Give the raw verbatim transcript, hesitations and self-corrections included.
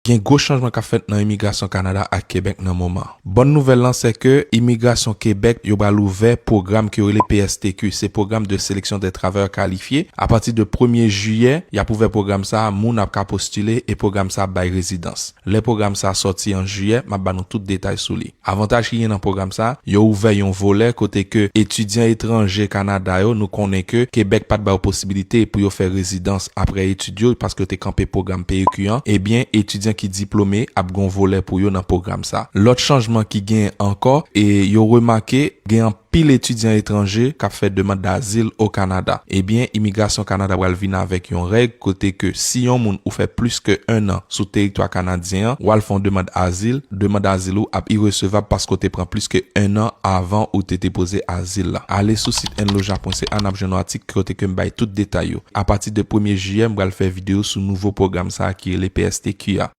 Gen gwo chanjman k ap fèt nan imigrasyon Kanada ak Kebèk nan moman. Bòn nouvèl lan se ke imigrasyon Kebèk yo pral ouvè pwogram ke yo rele P S T Q, se pwogram de seleksyon de travayè kalifye. Apati de premye jiyè, y ap ouvè pwogram sa, moun ap ka postile e pwogram sa bay rezidans. Lè pwogram sa sòti an jiyè, m ap ba nou tout detay sou li. Avantaj ki gen nan pwogram sa, yo ouvè yon volè kote ke etidyan etranje Kanada yo, nou konnen ke Kebèk pa t ba yo posibilite pou yo fè rezidans apre etid yo, paske yo te kanpe pwogram P E Q an, ebyen, etidyan ki diplome ap gon volè pou yo nan pwogram sa. Lòt chanjman ki gen ankò, e yo remake gen anpil etidyan etranje k ap fè demann dazil o Kanada. Ebyen, imigrasyon Kanada pral vin avèk yon règ kote ke si yon moun ou fè plis ke en an sou teritwa kanadyen an, w al fè yon demann azil, demann azil ou ap iresevab paske w te pran plis ke en an avan ou te depoze azil la. Ale sou sit enloja pwen C A, n ap jwenn yon atik kote ke m bay tout detay yo. Apati de premye jiyè, m pral fè videyo sou nouvo pwogram sa a ki rele P S T Q a.